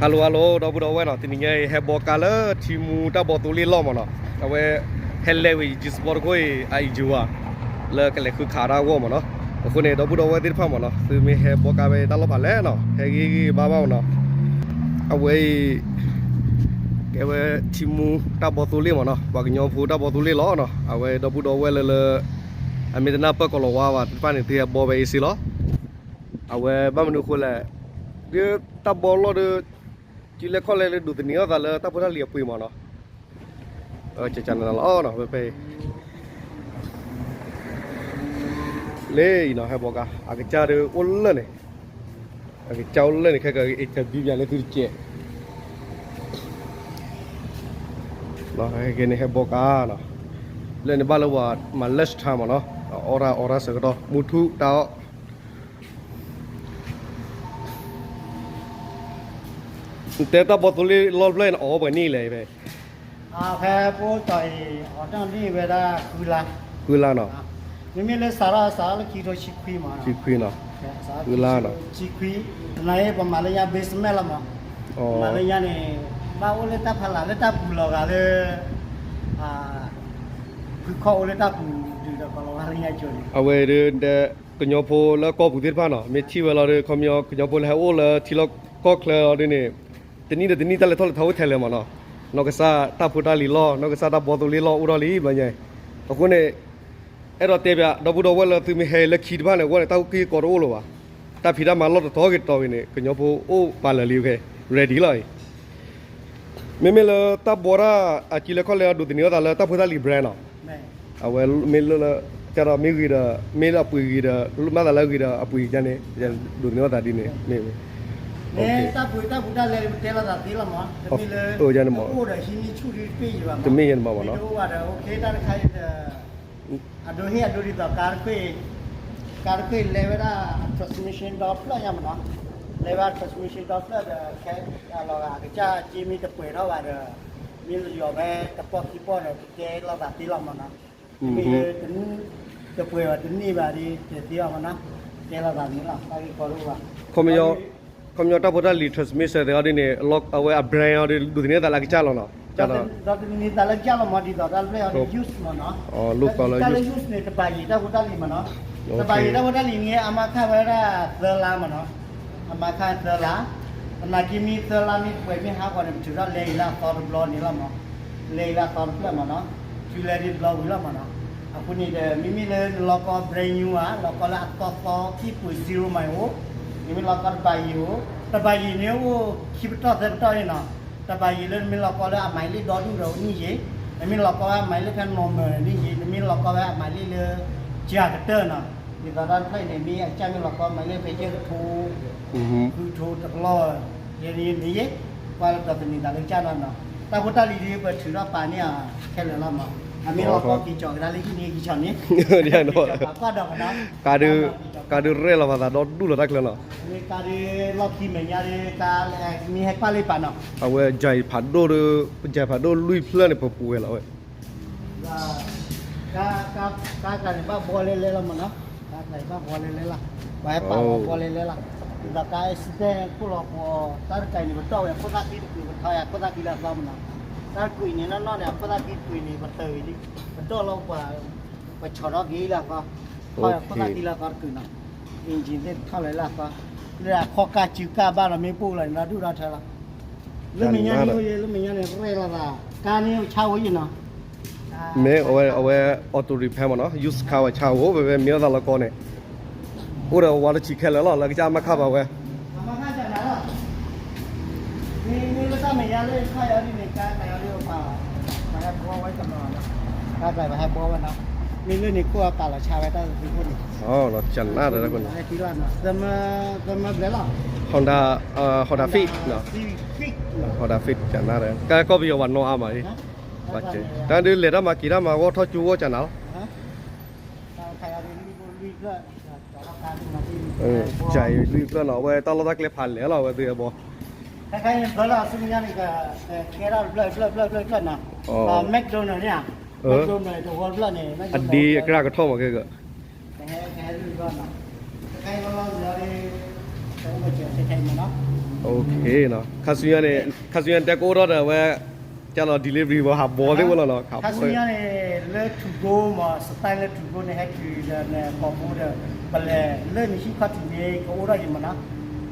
Hello hello ဒီပုၢ်ဒီဝဲၢ်နီၤ, တနံၤညါအံၤ ဟဲဘီကါလၢထံမူတၢ်ဘီသိလ့ၣ်လီၢ်မ့ၢ်နီၤ, အဝဲ ဟဲလဲၤဝံၤ G Sport တခိၣ်အံၤ အအံၤယိၤဧါ, လၢကလဲၤဃုခးတၢ်အဂီၢ်မ့ၢ်နီၤ, အဃိန့ၣ် ဒီပုၢ်ဒီဝဲၢ်သ့ၣ်တဖၣ်မ့ၢ်နီၤ, သုမ့ၢ်ဟဲဘီကါဝဲတၢ်လီၢ်ဖးလဲၢ်နီၤ, ဟဲဂ့ၤဂ့ၤဘၣ်ဘၣ်မ့ၢ်နီၤ, အဝဲအံၤ ကဲဝဲထံမူတၢ်ဘီသိလ့ၣ်မ့ၢ်နီၤ, ပှၤကညီဖိတၢ်ဘီသိလ့ၣ်လီၤနီၤ, အဝဲဒီပုၢ်ဒီဝဲၢ်လၢလၢ အမ့ၢ်တနၢ်ပၢၢ်ကီၤလၤဝါဘၣ်သ့ၣ်တဖၣ်န့ၣ် သုဟဲဘီဝဲအ့ၣ်စ့လီၤ. အဝဲဘၣ်မနုၤအဃိလဲၣ်, ဒ်တၢ်ဘီလီၢ်ဒီး ကၠံလဲၢ်ခီၣ်လဲၢ်လၢဒိးသန့ၤအီၣ်သးလၢတၢ်ဖိတၢ်လံၤအပှ့ၤမ့ၢ်နီၤ, ကနလီၤနီၤ, ဖဲဖဲ လၢအံၤနီၤ ဟဲဘီကါ အကစၢ်ဒီးအိၣ်လၢန့ၣ်, အကစၢ်အိၣ်လၢန့ၣ် ခဲက interview ပျးလၢသုတကဲး ကဲန့ၣ် ဟဲဘီကါနီၤ, လၢန့ၣ်ဘၣ်လၢပှၤမၤ lunch time မ့ၢ်နီၤ, အီၣ်တၢ်အီတၢ်ဆၢကတီၢ် မုၢ်ထူၣ်တၢ်အီၣ် နတဲတၢ်ဘီသိလ့ၣ်လီၢ်တဖျၢၣ်အံၤ နအီၣ်ပှဲၤနံၣ်လဲၣ်ဖဲ ဖဲဖိတီၤအံၤ အီၣ်တၢ်နံၣ်ဝဲဒၣ်ဃုလါ, ဃုလါနီၤ, မ့မ့ၢ်လၢစးထီၣ်စးထီၣ်လၢခံထိဆံခွံမး, ဆံခွံနီၤ, ဃုလါနီၤ, ဆံခွံ, တနံၤအံၤ ပမၤလၢညါ basement လီၤမး, မၤလၢညါန့ၣ် ဘၣ်အိၣ်လၢတၢ်ဖးလၢ်လၢတၢ်ပူၤလီၤဂာ်လၢ ဖုခီၣ်အိၣ်လၢတၢ်ပူၤဒုးဒီးကီၤလၤဝါလၢညါကၠိန့ၣ်, အဝဲဒၣ် ကညီဖိလၢကီၢ်ပူၤသ့ၣ်တဖၣ်နီၤ, မ့ၢ်ထံၣ်ဝဲလီၤဒီး ခီပညီကညီဖိလၢဟဲအိၣ်လၢထံလီၢ်ကီၢ်ချၢအီၤဒ်န့ၣ်, တနံၣ်ဒီးတနံၣ်တၢ်လဲၤထီၣ်လဲၤထီအိၣ်ထဲလဲၣ်မ့ၢ်နီၤ, နီၢ်ကစၢ်တၢ်ဖိတၢ်လံၤလီၢ် နီၢ်ကစၢ်တၢ်ဘီသိလ့ၣ်လီၢ်အိၣ်ထီၣ်လံဘျီညါ, အဃိန့ၣ် အဲၣ်ဒိးတဲပၠး ဒီပုၢ်ဒီဝဲၢ်လၢသုမ့ၢ်ဟဲလၢခံတဖၣ်န့ၣ် အဝဲန့ၣ် တၢ်အုၣ်က့ၢ်ကီတအိၣ်လၢၤဘၣ်, တၢ်ဖံးတၢ်မၤလီၢ်တတီၤဂ့ၤတတီၤဂ့ၤန့ၣ် ကညီဖိအိၣ်ပာ်လၢာ်လံ ready လီၤအံၤ မ့မ့ၢ်လၢတၢ်ဘီတၢ်အကၠံလဲၢ်ခီၣ်လဲၢ်အီၤ ဒိးသန့ၤအီၣ်သးလၢတၢ်ဖိတၢ်လံၤ brand နီၤ, အဝဲမ့ၢ်လၢ ကဒီးမ့ၢ်ဂ့ၤဒီး မ့ၢ်လၢအပှ့ၤဂ့ၤဒီး မ့ၢ်သးလၢအဂ့ၤဒီးအပှ့ၤကန့ၣ် ဒိးသန့ၤအီၣ်သးဒ်န့ၣ် မ့ၢ် တၢ်ဘီတၢ်လံၤပတဲလိာ်သးသ့လီၤမး, တမ့ၢ်လၢ တအိၣ်ဒ်န့ၣ်မး, တမ့ၢ်ယဲန့ၣ်မးနီၤ, အဒိဟ့ၣ်အဒိဒ်သိး ကါတခါအံၤ ကါတခါအံၤလဲၤဝဲဒၣ် transmission ဒီဖျၢၣ်ညါမးနီၤ, လဲၤဝဲ transmission ဒီဖျၢၣ်ဒီး ခဲလီၤဂာ် အကစၢ်က့မ့ၢ်တပှဲၤထီၣ်ဘၣ်ဒီး မ့ၢ်လီၤဝဲတပီၢ်ခံပီၢ်ဒီး ကတဲလိာ်သးသ့လီၤမးနီၤ, မ့ၢ်လၢ တပှဲၤဘၣ်တန့ၢ်ဘၣ်ဒီး တဲသ့အီၤမးနီၤ, တဲလိာ်သးန့ၣ်လီၤ တၢ်ဂ့ၢ်ကီတအိၣ်ဘၣ်, ခီပညီတၢ်ဖိတၢ်လံၤ transmission သ့အီၤဒ်န့ၣ် အဝဲအ brand အီၤဒီး ဒိးသန့ၤသးလၢအကစၢ်လီၤနီၤ, ဒီးသန့ၤသးလၢကစၢ်လီၤမး ဒ်သိးတၢ်တဖျၢၣ်အီၤဒီး used မးနီၤ, တၢ်လၢ used န့ၣ် တဘၣ်ယံာ်တၢ်ဖိတၢ်လံၤမးနီၤ, တဘၣ်ယံာ်တၢ်ဖိတၢ်လံၤန့ၣ် အမါခါဝဲဒၣ်သၢလါမးနီၤ, အမါခါသၢလါ, သနာ်က့မ့ၢ်သၢလါမ့ၢ်ပှဲၤမ့ၢ်ဟးဂီၤန့ၣ် ပထုးထီၣ်လဲအံၤလၢအသီတဘျီန့ၣ်လီၤမး, လဲအံၤလၢအသီတဖျၢၣ်မးနီၤ, ထုးလဲဒ်တဘျီဝံၤလီၤမးနီၤ, အဃိန့ၣ်ဒီး မ့မ့ၢ်လၢနလီၤကီ brand new ဧါ လီၤကီလၢအသီသီခံပှ့ၤ zero mile အိၣ်, မ့မ့ၢ်လီၤကီတဘၣ်ယံာ်အိၣ်, တဘၣ်ယံာ်န့ၣ်အိၣ်ခံပတီၢ်သၢပတီၢ်န့ၣ်နီၤ, တဘၣ်ယံာ်လၢနမ့ၢ်လီၤကီလၢအ mileage ဒီဒူၣ်ဒီးနံၣ်ယံာ်, နမ့ၢ်လီၤကီဝဲအ mileage ဖဲ normal နံၣ်ယံာ်, နမ့ၢ်လီၤကီဝဲအ mileage လၢ ကကတၢၢ်နီၤ, ဒ်သိးတၢ်တဖျၢၣ်အံၤန့ၣ် မ့ၢ်အကစၢ်မ့ၢ်လီၤကီ mileage ဖဲယဲၢ်ကထိ ဃုကထိတကလီၢ်, ယဲန့ၣ်မ့ၢ်ယဲ, ကွၢ်လၢဒီးသန့ၤသးလၢကစၢ်နီၤနီၤ, တၢ်ဖိတၢ်လံၤဒ်ပထုးထီၣ်ပာ်န့ၢ်အီၤခဲလၢာ်လီၤမး, အမ့ၢ်လီၤကီက့ၤကီၤကဒါလၢဟံၣ်န့ၣ်က့ၤကီၤန့ၣ်, ပာ်ကွၢ်ဒီးမးနီၤ, ကါဒုး ကါဒုးရဲၣ်လီၤပသးဒီဒူၣ်လီၤတၢ်ချၢနီၤ, မ့ၢ်ကါဒုးလီၢ်ခံမဲာ်ညါဒုး ကါမ့ၢ်ဟဲကွၢ်လၢပာ်နီၤ, အဝဲ ကၠဲးဖးဒိၣ်ဒီး ကၠဲးဖးဒိၣ်လွံၢ်ဖျၢၣ်န့ၣ် ပပှဲၤလီၤဝဲ ကါ ကါ ကါကျါန့ၣ် ဘၣ်ဘီလဲလဲလီၤမးနီၤ, ကါကျါဘၣ်ဘီလဲလဲလီၤ, ပှၤဟဲပာ်လီၤဘီလဲလဲလီၤ, ဒ်သိးကါ accident ခိၣ်လီၤပှီၤ တၢ်တကါအံၤန့ၣ် ပတီၢ်ဝဲအခိၣ်သၣ်ခံတကုာ် ပထီၣ်ဝဲအခိၣ်သၣ်ခံလၢအသီမးနီၤ, တၢ်တကုာ်အံၤန့ၣ် နီၢ်နီၢ်န့ၣ် အခိၣ်သၣ်ခံတကုာ်အံၤန့ၣ် ပတၢၢ်ဝံၤလံ, ပတီၢ်လီၤပှၤ ပဆီၣ်ထီၣ်က့ၤလၢအသီ, ထီၣ်ဝဲအခိၣ်သၣ်ခံလၢအသီတကုာ်နီၤ, engine သ့ၣ်ထီၣ်လၢလၢအသီ, လၢအခီၣ်ကၢ်စုကၢ်ဘၣ်လီၤ မ့ၢ်ပူၣ်လီၤန့ၣ် ဒီဒူၣ်ဒီထၢလီၤ, လၢမဲာ်ညါန့ၣ် လၢမဲာ်ညါန့ၣ် ရဲၣ်လီၤသး, ကါန့ၣ်ဆါဝဲယံၤနီၤ မ့ၢ်အဝဲ အဝဲ auto repair မးနီၤ, used car ဝဲဆါအိၣ် ဖဲဖဲမ့ၢ်အီၣ်သးလီၤကီန့ၣ်, အိၣ်ဒီးဝါတဆံးခဲလၢာ်လီၤ လၢကစၢ်မၤခါပာ်ဝဲ, မ့ၢ်လၢန့ၣ်ခိၣ်အပာ်လီၤဆါဝဲတၢ်သ့ၣ်ခိၣ်န့ၣ်, ကနၣ်ဒီးတၢ်ခိၣ်န့ၣ်, Honda, Honda Fit, Honda Fit ကနၣ်ဒီး ကဲကီၢ်ပယီၤပှၤနီၢ်အါမး, တၢ်ဒုးလဲၤတၢ်မၤက့ၤတၢ်မၤဂီၢ်ထီၣ်ကၠိဂီၢ်ကနၣ်လီၤ ကၠဲးလွံၢ်ဖျၢၣ်နီၤ အဝဲတၢ်လီၢ်တၢ်ကျဲဖးလဲၢ်လီၤ အဝဲသ့ၣ်အဘီ, ခဲခဲအံၤ ဖျၢၣ်လၢအဆူမဲာ်ညါန့ၣ် ကဲထီၣ်တဖျၢၣ် တဖျၢၣ် တဖျၢၣ် တဖျၢၣ်နီၤ, McDonald န့ၣ်ဧါ, McDonald တဝီတဖျၢၣ်န့ၣ် အဒ့အကြၢးကထီၣ်မးခဲက, ကဟဲကဟဲလွံၢ်ဖျၢၣ်နီၤ, ခဲခဲအံၤလီၤလီၤန့ၣ် တအိၣ်ကဲးခဲခဲအံၤမးနီၤ, OK နီၤ, ခါဆူညါန့ၣ် ခါဆူညါန့ၣ် တဲကအိၣ်ထီၣ်ဒီးဝဲ ကၢ်လီၤ delivery ဝဲဟးဘီသ့ၣ်ဝဲလီၤနီၤ, ခါဆူညါန့ၣ် လၢထူကိမး စတၢ်လၢထူကိန့ၣ် ဟဲတုၤဒီးန့ၣ် ကိာ်ဖိဒီး ပလဲၤလၢနဟံၣ်ခီၣ်ထံးန့ၣ် ကအိၣ်ထီၣ်ယံၤမးနီၤ,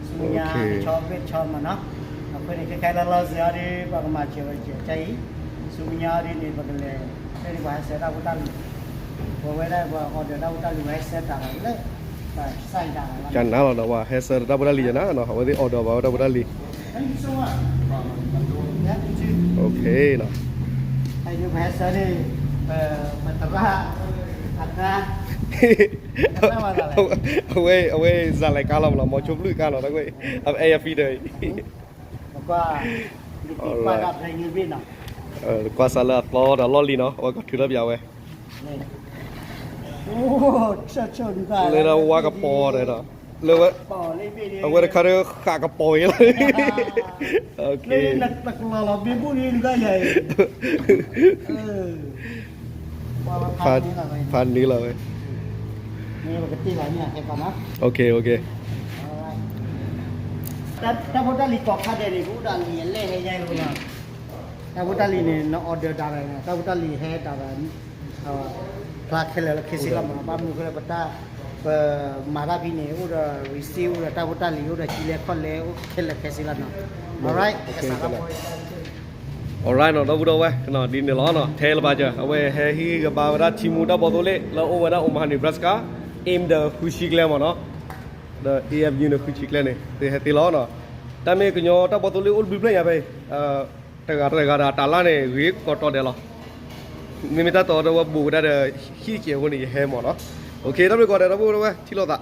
ဆူညါတဆီဘ့ၣ်တဆီမးနီၤ, အဃိန့ၣ် ခဲခဲလၢာ်လီၤစ့ၢ်အီၤဒီး ပှၤကမၤစၢၤဝဲစဲးကါအံၤ, ဆူညါဒ်န့ၣ် ပကလဲၤ လၢဒ်ပှၤဟဲဆှၢတၢ်ဖိတၢ်လံၤ ပဝဲဒၣ်ပှၤ order တၢ်ဖိတၢ်လံၤ ပှၤဟဲဆှၢတၢ်လီၤလၢ ပှၤစၢ်ယတၢ်လီၤ ကနၤလီၤဒီး ပှၤဟဲဆှၢတၢ်ဖိတၢ်လံၤယနၤနီၤ, အဝဲသ့ၣ် order ဘၣ်ဝဲတၢ်ဖိတၢ်လံၤ OK နီၤ, ပဟဲဆှၢန့ၣ် ပသရၣ် အသၢ အဝဲ အဝဲ စၤလဲၤကါလီၤမးလီၤ, မီၤဆိဘျုၣ်ကါလီၤ တၢ်ကွဲး အဲၣ်ယၤဖံဒီး ကွၢ်စးလၢအသီဒီးလီၢ်လံၤနီၤ, အဝဲကထုးထီၣ်ပၠးဝဲ လၢဝါကပီၤဒီး လၢ အဝဲတခါဒီးဃးကပီၤအံၤလီၤ, ဖးန့ၢ်လီၤဝဲ OK OK တၢ်ဖိတၢ်လံၤကိးခါဒဲးန့ၣ် ကအိၣ်ဒီးလံာ်အလဲၢ်ဟဲညါလီၤ, တၢ်ဖိတၢ်လံၤန့ၣ် န order တၢ်ဒီး တၢ်ဖိတၢ်လံၤဟဲတၢ်ဒီး ဖျါခဲလၢာ်လၢခဲဆ့လီၤမး, ဘၣ်မနုၤဃိလၢပတၢ် ပမၤတၢ်ဖဲန့ၣ် အိၣ်ဒီး receipt အိၣ်ဒီးတၢ်ဖိတၢ်လံၤ အိၣ်ဒီးကံလဲခီၣ်လဲ အိၣ်ခဲလၢာ်ခဲဆ့လီၤနီၤ, alright alright နီၤ, ဒီပုၢ်ဒီဝဲၢ် ဒ်န့ၣ်လီၤနီၤ, ထဲလၢဘၣ်စၢၤ အဝဲဟဲဟ့ၣ်ဂံၢ်ဘါဝဲဒၣ်ထံမူတၢ်ဘီသိလ့ၣ် လၢအအိၣ်ဝဲဒၣ် Omaha Nebraska, aim ဒီးဃုဆံကျဲမးနီၤ, ဒီး A F U န့ၣ် ဃုဆံကျဲန့ၣ် သ့ဟဲသ့လီၤနီၤ, တၢ်မ့ၢ်ကညီတၢ်ဘီသိလ့ၣ်အိၣ်တဘျုးဖျၢၣ်ညါဖဲအံၤ တဂၤတဂၤဒီးတၢ်လၢ်န့ၣ် ဂ့ၤကီးတီၤဒဲးလီၤ, မ့မ့ၢ်တၢ်တီဒီးဝဲဘူးဝဲဒၣ်ဒီး ဟံၣ်တစဲးအဃိန့ၣ် ယဟဲမးနီၤ, OK တၢ်ဘျုးကိးဂၤဒဲး ဒီပုၢ်ဒီဝဲၢ် ထံၣ်လိာ်သး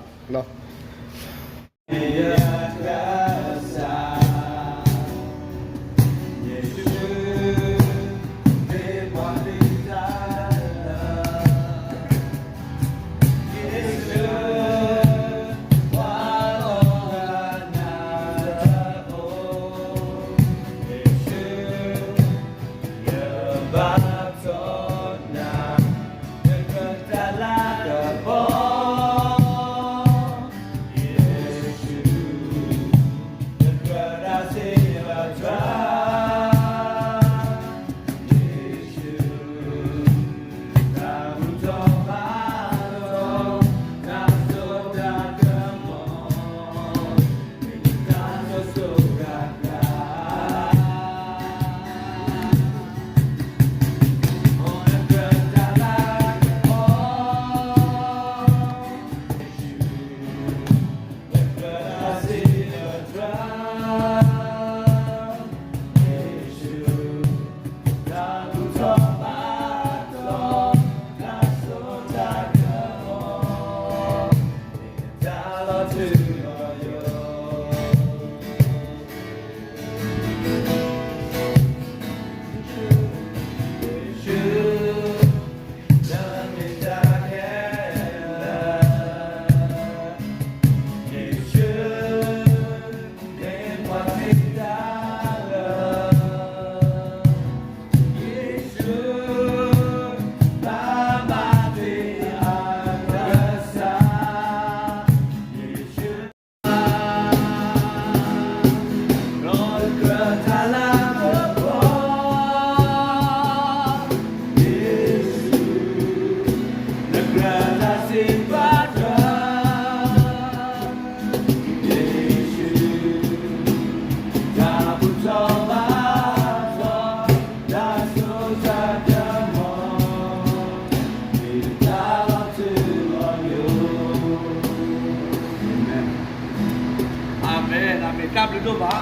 အၤမ့ၣ် အၤမ့ၣ် တၢ်ဘျုးဒိၣ်မး,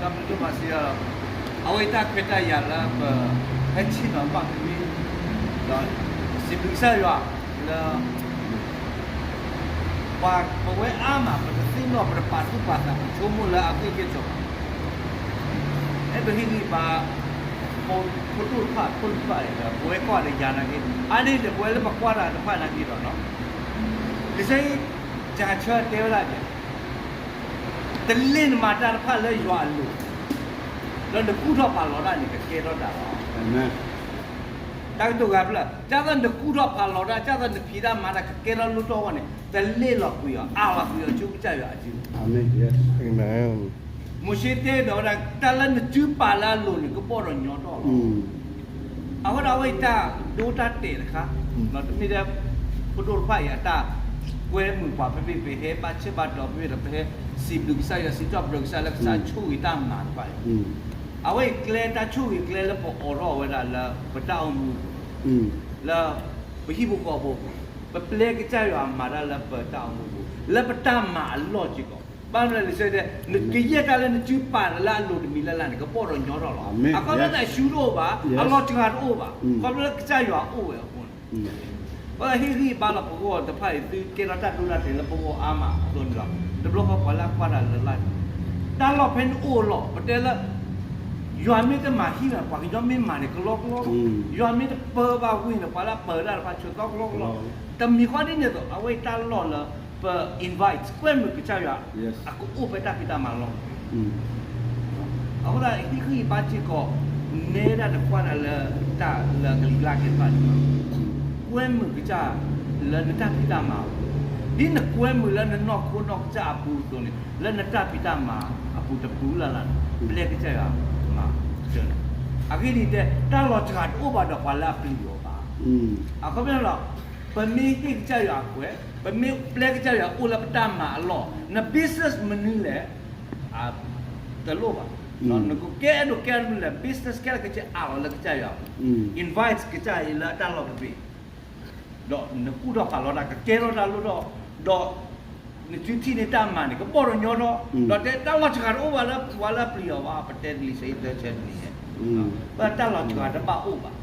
တၢ်ဘျုးဒိၣ်မးစံး, အဝဲအံၤတၢ်ခွဲးတၢ်ယာ်လၢပဟဲဆ့ၣ်နီၤဘၣ်က့ၤ, ဒီးစံးဘျုးကစၢ်ယွၤလၢ ပှၤပဝဲအါမး ပတသ့ၣ်နီၣ် ပတပာ်သူၣ်ပာ်သး ပဆိကမိၣ်လၢအဂ့ၢ်ကဲၣ်ဆိး, အဲၣ်ဒိးဟ့ၣ်ဂံၢ်ဘါ ဖိဒိၣ်တဖၣ် ဖိဒိၣ်တဖၣ်ဒီး ပဝဲကွၢ်ဒီးယၤနာ်က့, အါန့ၢ်ဒီးပဝဲလၢပကွၢ်တၢ်တဖၣ်နာ်က့ဒီးနီၤ, လံာ်စီဆှံ ကဆၢတဲဝဲဒၣ်န့ၣ် တလ့ၣ်နမၤတၢ်တဖၣ်လၢယွၤအလိၤ, ဒီးနကူၣ်ထီၣ်ဖးလီၤတၢ်န့ၣ် ကကဲထီၣ်တၢ်လီၤ. တၢ်ကတိၤဂၤဖျၢၣ် ဒ်သိးနကူၣ်ထီၣ်ဖးလီၤတၢ် ဒ်သိးနဖံးတၢ်မၤတၢ်ကကဲထီၣ်လိၣ်ထီၣ်အဂီၢ်န့ၣ် တလ့ၣ်လီၤကွံာ်အီၤ အးလီၤကွံာ်အီၤ ဆူကစၢ်ယွၤအစုပူၤ. အၤမ့ၣ်. မိၤၡ့တဲဒီးဝဲဒၣ် တၢ်လၢနစုပာ်လၢအလိၤန့ၣ် ကဘီၣ်ဒီးညီထီၣ်လီၤ. အဃိဒီးအဝဲအံၤတၢ်ဒိတၢ်တဲာ်တခါ, တမ့ၢ်ထဲ ပဒိၣ်တဖၣ်အံၤအတၢ်ကွဲမုာ်ပှၤဖဲဖဲ ပဟဲဘၣ်ဆၢဘၣ်တီၤဖဲဖဲဒီး ပဟဲစံးဘျုးကစၢ်ယွၤ စံးထီၣ်ပတြၢၤကစၢ်လၢကစၢ်ဆိၣ်ဂ့ၤတၢ်မၤတဖၣ်အံၤ, အဝဲအံၤကျဲတၢ်ဆိၣ်ဂ့ၤကျဲလၢပအိးထီၣ်ဝဲဒၣ်လၢပတၢ်အိၣ်မူအပူၤ, လၢပဟံၣ်ဖိဃီဖိအပူၤ, ပပျဲကစၢ်ယွၤမၤတၢ်လၢပတၢ်အိၣ်မူအပူၤ လၢပတၢ်မၤအလီၢ်စ့ၢ်ကီး, ဘၣ်မနုၤလဲၣ်လံာ်စီဆှံတဲ နကယဲၢ်တၢ်လၢနစုပာ်လၢအလိၤတမံၤလၢ်လၢ်န့ၣ် ကဘီၣ်ဒီးညီထီၣ်လီၤ. အခီပညီအစုတအိၣ်ဘၣ်, အလီၤစှၤတအိၣ်ဘၣ်, ခီဖျိလၢကစၢ်ယွၤအိၣ်ဝဲအဃိန့ၣ် ပှၤဟ့ၣ်ဂံၢ်ဘါလီၤပဂီၢ်တဖၣ်အံၤ သုကဲထီၣ်တၢ်ဒိတၢ်တဲာ်လၢပဂီၢ်အါမးအသိးန့ၣ်လီၤ. တဘျီဃီပှၤလၢအကွၢ်တၢ်လၢလၢ်န့ၣ် တၢ်လီၢ်ဖဲန့ၣ်အိၣ်အလီၢ် ပတဲလၢ ယွၤမ့ၢ်တမၤဟံၣ်လီၤ ပှၤကညီမ့ၢ်မၤန့ၣ် ကလီကလီလီၤ. ယွၤမ့ၢ်တပၢဘၣ်ဝ့ၢ်န့ၣ် ပှၤလၢအပၢတၢ်တဖၣ်ဆၢကတီၢ်ကလီကလီလီၤ. တမံၤဃီဒ်န့ၣ်အသိး အဝဲအံၤတၢ်လီၢ်လၢပ invite ကွဲမုာ်ကစၢ်ယွၤ အကအိၣ်ဖဲတၢ်ဖံးတၢ်မၤလီၢ် အဃိသတး ဟ့ၣ်ဂံၢ်ဘါစ့ၢ်ကီး နဲဒၣ်နကွၢ်တၢ်လၢတၢ်လၢကလံၤကျါကဲတဖၣ်န့ၣ်လီၤ. ကွဲမုာ်ကစၢ်လၢနတၢ်ဖံးတၢ်မၤအပူၤ, ဒ်နကွဲမုာ်လၢနနီၢ်ခိနီၢ်ကစၢ်အပူၤအသိးန့ၣ် လၢနတၢ်ဖံးတၢ်မၤအပူၤတပူၤလၢ်လၢ်န့ၣ် ပျဲကစၢ်ယွၤမၤစၢၤန့ၣ်. အဂ့ၢ်ဒ်အံၤတဲ တၢ်လီၤစှၤတအိၣ်ဘၣ်ဒီးပှၤလၢအပျံၤအီၤဘၣ်. အခီပညီလီၤ ပမ့ၢ်ဟ့ၣ်ကစၢ်ယွၤအခွဲး, ပမ့ၢ်ပျဲကစၢ်ယွၤအိၣ်လၢပတၢ်မၤအလီၢ်, န business မနုၤလဲၣ် တလိၣ်ဘၣ်. နကကဲအဲၣ်ဒိးကဲထီၣ်မနုၤလဲၣ် business ခဲလၢာ်ခဲဆ့အးလီၤလၢကစၢ်ယွၤအပူၤ, invite ကစၢ်အံၤလၢအတၢ်လီၢ်တဘ့ၣ်, ဒီးနကူၣ်ထီၣ်ဖးလီၤတၢ် ကကဲထီၣ်တၢ်လိၣ်ထီၣ်, ဒီးနစုထံၣ်န့ၢ်တၢ်မၤန့ၣ် ကဘီၣ်ဒီးညီထီၣ်, ဒီးတဲတၢ်လီၤစှၤတအိၣ်ဘၣ်လၢပှၤလၢအပျံၤအီၤဘၣ် ပတဲလံာ်စီဆှံသၢဆၢတနံၤညါ, ဘၣ်တၢ်လီၤစှၤတဘၣ်အိၣ်ဘၣ်.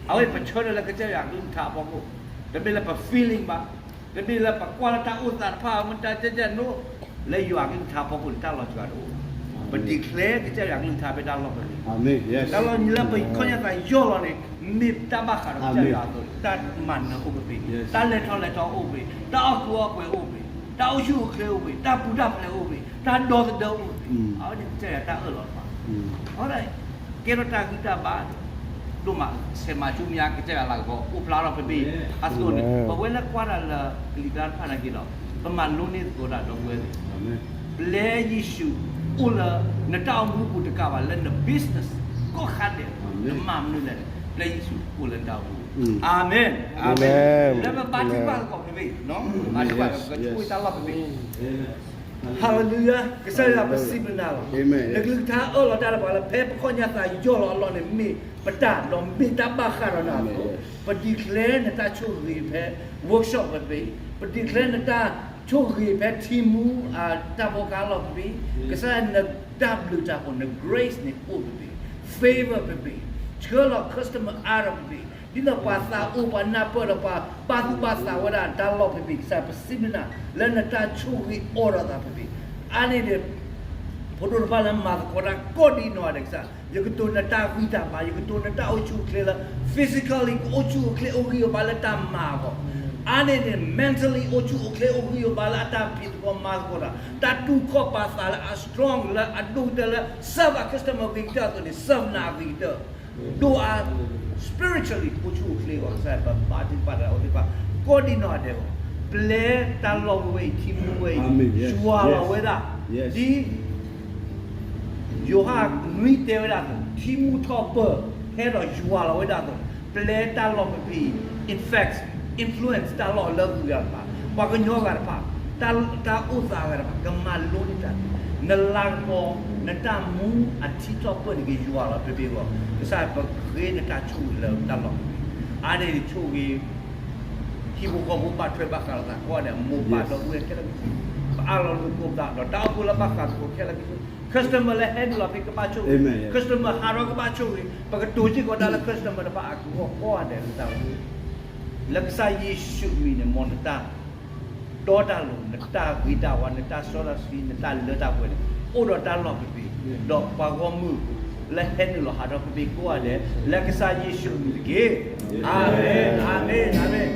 အဝဲပဆၢထၢၣ်လၢကစၢ်ယွၤအကလုၢ်ကထါအဖီခိၣ်, တမ့ၢ်လၢပ feeling ဘၣ်, တမ့ၢ်လၢပကွၢ်လၢတၢ်အိၣ်သးတဖၣ် မ့ၢ်တၢ်ကဲကဲနိ, လၢယွၤအကလုၢ်ကထါအဖီခိၣ်န့ၣ် တၢ်လီၤစှၤတအိၣ်ဘၣ်. ပ declare ကစၢ်ယွၤအကလုၢ်ကထါဖဲတၢ်လီၢ်ပူၤ, တၢ်လီၢ်လၢပခီၣ်ညါသးယီၢ်လီၤန့ၣ် မ့ၢ်တၢ်ဘၣ်ဃးဒီးကစၢ်ယွၤအသိးန့ၣ် တၢ်မၤနၢၤအိၣ်ကသ့, တၢ်လဲၤထီၣ်လဲၤထီအိၣ်ကသ့, တၢ်အီၣ်ကူအီၣ်ပှဲၤအိၣ်ကသ့, တၢ်အိၣ်ဆူၣ်အိၣ်ချ့အိၣ်ကသ့, တၢ်ပူၤတၢ်ဖျဲးအိၣ်ကသ့, တၢ်ဒီသဒၢအိၣ်ကသ့, အဝဲန့ၣ်ကစၢ်ယွၤတၢ်အၢၣ်လီၤတဖၣ်, အဝဲဒၣ် ကဲထီၣ်တၢ်ဂံၢ်တၢ်ဘါ ဒိၣ်မး ဆဲးမၤဆူမဲာ်ညါ ကစၢ်ယွၤလၤကပီၤအိၣ်ဖျါထီၣ်ဖဲဖဲအံၤအသိးန့ၣ် ပဝဲလၢကွၢ်တၢ်လၢကလံၤကျါတဖၣ်နာ်က့ဒီး ပမၤလိန့ၢ်သကိးတၢ်ဒီပုၢ်ဝဲၢ်သ့ၣ်, ပျဲယ့ၣ်ၡူးအိၣ်လၢနတၢ်အိၣ်မူအပူၤတကးဘၣ် လၢန business ကိးခါဒဲး နမၤမနုၤလဲၣ်န့ၣ် ပျဲယ့ၣ်ၡူးအိၣ်လၢနတၢ်အိၣ်မူအပူၤ, အၤမ့ၣ်, လၢပဘါထုကဖၣ်သကိးဖဲဖဲအံၤ, ဘါထုကဖၣ်ဒီးပကဆိၣ်ဂ့ၤတၢ်လီၢ်ဖဲဖဲအံၤ Hallelujah ကစၢ်ယွၤပစံးဘျုးနၤလီၤ. နကလုၢ်ကထါအၢၣ်လီၤတၢ်လၢပှၤလၢဖဲပခီၣ်ညါသးယီၢ်လီၤအလီၢ်န့ၣ် မ့ၢ်ပတၢ်ဒီးမ့ၢ်တၢ်ဘၣ်ဃးဒီးနၤအသိး, ပ declare နတၢ်ဆိၣ်ဂ့ၤဖဲ workshop ဖဲဖဲအံၤ, ပ declare နတၢ်ဆိၣ်ဂ့ၤဖဲထံမူအတၢ်ဖိခါအလီၢ်ဖဲဖဲအံၤ, ကစၢ်ယွၤနတၢ်ဘျုးတၢ်ဖှိၣ် န grace န့ၣ်အိၣ်ဖဲဖဲအံၤ, favor ဖဲဖဲအံၤ, ဆှၢလီၤ customer အါထီၣ်ဖဲဖဲအံၤ, ဒ်သိးပှၤသးအိၣ်ပှၤနၢ်ပၢၢ်ဒီးပှၤဘၣ်သူၣ်ဘၣ်သးဝဲဒၣ်တၢ်လီၢ်ဖဲဖဲအံၤ ကစၢ်ယွၤပစံးဘျုးနၤ လၢနတၢ်ဆိၣ်ဂ့ၤအိၣ်ဒီးသးဖဲဖဲအံၤ, အါန့ၢ်ဒံး ဖိဒိၣ်တဖၣ်လၢမၤသကိးတၢ်ကိးဒံနီၢ်ဂၤဒဲးကစၢ်, ယကတိၤနတၢ်ဂံၢ်တၢ်ဘါ, ယကတိၤနတၢ်အိၣ်ဆူၣ်အိၣ်ချ့လၢ physically ကအိၣ်ဆူၣ်အိၣ်ချ့အိၣ်ဂံၢ်အိၣ်ဘါလၢတၢ်မၤအဂီၢ်, အါန့ၢ်န့ၣ် mentally အိၣ်ဆူၣ်အိၣ်ချ့အိၣ်ဂံၢ်အိၣ်ဘါလၢအတၢ်ဖံးသကိးမၤသကိးတၢ်, တၢ်တူၢ်ခီၣ်ပာ်သးလၢအ strong လၢအဒိၣ်ကတၢၢ်လၢ serve အ customer အဂ့ၤကတၢၢ်အသိးန့ၣ် serve နၤအဂ့ၤကတၢၢ် ဒိၣ်အါ spiritually အိၣ်ဆူၣ်အိၣ်ချ့အဂီၢ် ကစၢ်ယွၤပဘါထုကဖၣ်တၢ်အိၣ်သ့ၣ်တဖၣ် ကိးဒံနီၢ်ဂၤဒဲးအဂီၢ်, ပျဲတၢ်လီၢ်ဝဲအံၤ ထံမူဝဲအံၤ ယွၤလီၤဝဲဒၣ်, ဒ် ယိၤဟၣ်နွံတဲဝဲဒၣ်အသိး ထံမူထီၣ်ပၢၢ် ဟဲဒီးယွၤလီၤဝဲဒၣ်အသိး, ပျဲတၢ်လီၢ်ဖဲဖဲအံၤ infect influence တၢ်လီၢ်လၢအဂုၤအဂၤတဖၣ်, ပှၤကညီဂၤတဖၣ်, တၢ်အိၣ်သးဂၤတဖၣ် ကမၤလိန့ၢ်တၢ်, နလၤကပီၤ နတၢ်မူအထံထီၣ်ပၢၢ်န့ၣ်က့ၤယွၤလီၤဖဲဖဲအံၤအဂီၢ်, ကစၢ်ယွၤပဃ့နတၢ်ဆိၣ်ဂ့ၤလၢတၢ်လီၢ်ဖဲဖဲအံၤ, အါန့ၢ်ဒံးဆိၣ်ဂ့ၤ ဟံၣ်ဖိဃီဖိဘၣ်ထွဲဘၣ်ဃးလိာ်သးကိးဂၤဒဲး မိၢ်ပၢ်ဒီပုၢ်ဝဲၢ်ခဲလၢာ်ခဲဆ့, ပအၢၣ်လီၤလိာ်သကိးပသးဒီးတၢ်အိၣ်ဖှိၣ်လၢဘၣ်ဃးသကိးခဲလၢာ်ခဲဆ့, customer လၢဟဲနုာ်လီၤဖဲကဘၣ်ဆိၣ်ဂ့ၤ, customer ဟးထီၣ်ကဘၣ်ဆိၣ်ဂ့ၤ, ပကတိၤစ့ၢ်ကီးတၢ်လၢ customer တဖၣ်အဂီၢ်ကိးဂၤဒဲးလၢတၢ်အိၣ်ဖှိၣ်, လၢကစၢ်ယ့ၣ်ၡူးအမံၤန့ၣ် မ်နတၢ် တီတၢ်လိၤ နတၢ်ဂ့ၤတၢ်ဝါ နတၢ်စီတၢ်ဆှံ နတၢ်လၢတၢ်ပှဲၤန့ၣ် အိၣ်ဒီးတၢ်လီၢ်ဖဲဖဲ, ဒီးပှၤဂီၢ်မုၢ်လၢဟဲနုာ်လီၤဟးထီၣ်ဖဲဖဲကိးဂၤဒဲး လၢကစၢ်ယ့ၣ်ၡူးအမံၤတက့ၢ်. အၤမ့ၣ်, အၤမ့ၣ်, အၤမ့ၣ်.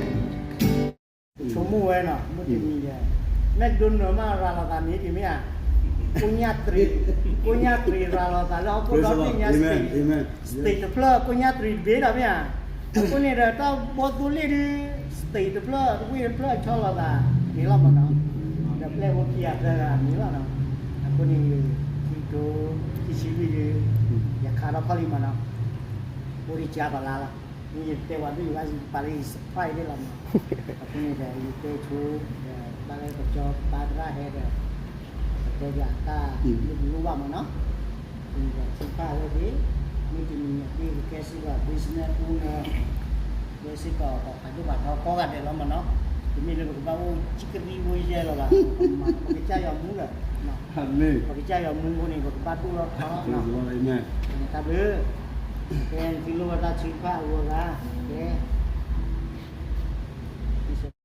ဆိကမိၣ်ဝဲနီၤ မုၢ်တနံၤယဲ, McDonald မ့ၢ်ရၤလီၤသးန့ၣ်တမ့ၢ်ဧါ, ကိညၣ်တရံး, ကိညၣ်တရံးရၤလီၤသးလၢဟီၣ်ခိၣ်ဒီဘ့ၣ်ညါ state, state တဖျၢၣ် ကိညၣ်တရံးတဘ့ၣ်ဒီးမ့ၢ်ဧါ, အဃိန့ၣ်ဒီးတၢ်ဘီသိလ့ၣ်ဒုး state တဖျၢၣ် တဝ့ၢ်တဖျၢၣ်ဆီလီၤသးန့ၣ်လီၤမနီၤ, ဒီးပျဲၢ်ဖိခံဂၤသၢဂၤန့ၣ်လီၤနီၤ, အဃိန့ၣ် ထံ ဒိခံဆံလွံၢ်ဒီး ယခးထီၣ်ခီၣ်လံမးနီၤ, အိၣ်ဒံးကါပၤလါလီၤ. မ့ၢ်ယတဲဝဲဒၣ်ယဘၣ်ပာ်လၢယ surprise သ့ၣ်လီၤမး. အဃိန့ၣ်ဒီး ယတဲဆိ ဒီးဘၣ်လၢကစီၤပၤသရၣ်ဟဲဒီး ပတဲယၤတၢ်လိၣ်ဘၣ်မးနီၤ. အဃိန့ၣ်ဒီးထုကဖၣ်ဝဲသ့ၣ်, မ့ၢ်တနံၤညါဒ်ကကဲစ့ၢ်ကီး business owner လၢစ့ၢ်ကီး ပှၤဖးဒိၣ်ဖးထီကိးဂၤဒဲးလီၤမးနီၤ. တမ့ၢ်လၢပကဘၣ်အိၣ်ဆံကရံၣ်ဖိယဲၢ်လီၤဘၣ်, ပကစၢ်ယွၤမူဒီး ပကစၢ်ယွၤမူအဃိန့ၣ် ပကဘၣ်ဒိၣ်ထီၣ်ထီလီၤ. တၢ်ဘျုး, ကဲသုလိၣ်ဝဲတၢ်ထုကဖၣ်အဂီၢ်ဂၤ, ကဲ